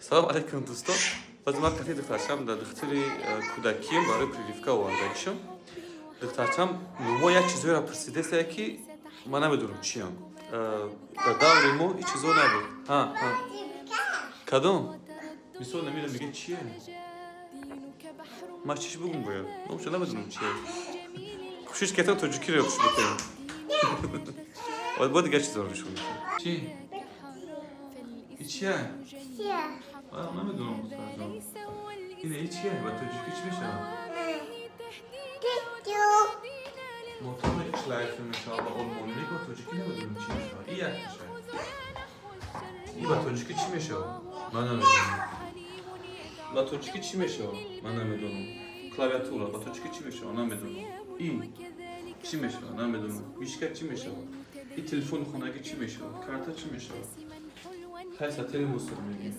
Салом алейкум, дӯстон. Боз ман қати духтарчам дар духтури кӯдакием, барои прививка овардагишам. Духтарчам мо як чизҳоеро пурсидааст, ки ман намедонам чиям. Дар даври мо ҳеҷ чизо набуд. Ҳа, ҳа. Кадом? Мисол, намедонам, мега чие? Ман чиш бугум бояд? Номша намедонам чие. Кӯшиш кардам тоҷикиро ёд бикунам. Бо дигар чизоро нишон медиҳам. Чӣ? И чия? Намедонам, духтарҷон. Ина, и чия? Ба тоҷикӣ чӣ мешавад? Мотори шлайфе мешавад ба олмонӣ, лекин ба тоҷикӣ намедонам чӣ мешавад. И як мешавад. И ба тоҷикӣ чӣ мешавад? Ман намедонам. Ба тоҷикӣ чӣ мешавад? Ман намедонам. Клавиатура ба тоҷикӣ чӣ мешавад? Намедонам. И чӣ мешавад? Намедонам. Мишка чӣ мешавад? И телефони хонагӣ чӣ мешавад? Карта чӣ мешавад? Хай, сатели мусор мегӯем.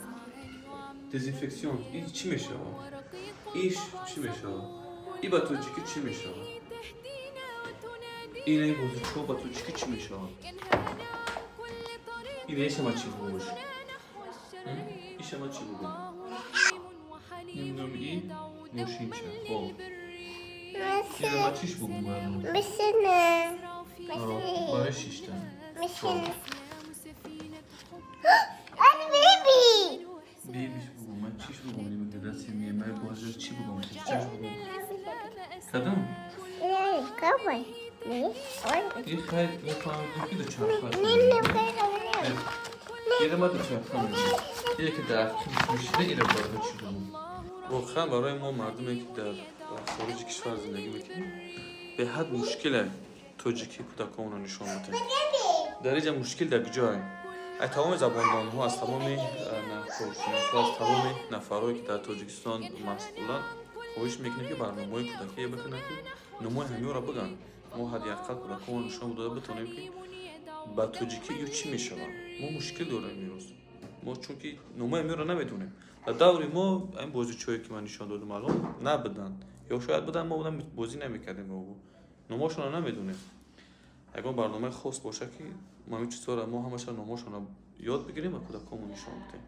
Дезинфекцион и чӣ мешавад? Иш чӣ мешавад? И ба тоҷикӣ чӣ мешавад? Ина, бозичаҳо ба тоҷикӣ чӣ мешавад? Ина, ишама чӣ бугӯш? Ишама чӣ бугӯ? Намедонам, и мошинча. Хоб. Ина ма чиш бугӯ бояд? Машина. Барои шиштан. Машина. And baby. Бебиш бугӯ, ман чиш бугӯм? Намедонам, мемай бозир чӣ бугӯм? Чиш бугӯм? Кадом? Какой? И хай, мефаҳмидем, ки дучарха. Ира ма дучарха мегӯям. Ире ки дар мешида, ира бояд чӣ бугӯм? Воқеан, барои мо мардуме, ки дар хориҷи кишвар зиндагӣ мекунем, беҳад мушкиле тоҷикӣ кӯдаконро нишон бидем. Дар инҷа мушкил дар куҷое? Аз тамоми забондонҳо, аз тамоми коршиносҳо, аз тамоми нафарҳое, ки дар Тоҷикистон масъуланд, хоҳиш мекунем, ки барномаҳои кӯдакие бикунанд, ки номҳои ҳамёро бигӯянд. Мо ҳадди ақал кӯдаконро нишон дода битонем, ки ба тоҷикӣ ё чӣ мешавад. Мо мушкил дорем имрӯз мо, чунки номҳои ҳамёро намедонем. Дар даври мо ин бозичаҳое, ки ман нишон додам, алон набуданд ё шояд буданд, мо бозӣ намекардем, номҳошонро намедонем. Ягон барномаи хос бошад, ки мо ҳамин чизҳоро, мо ҳамаша номҳошонро ёд бигирем ва кӯдаконмо нишон бидиҳем.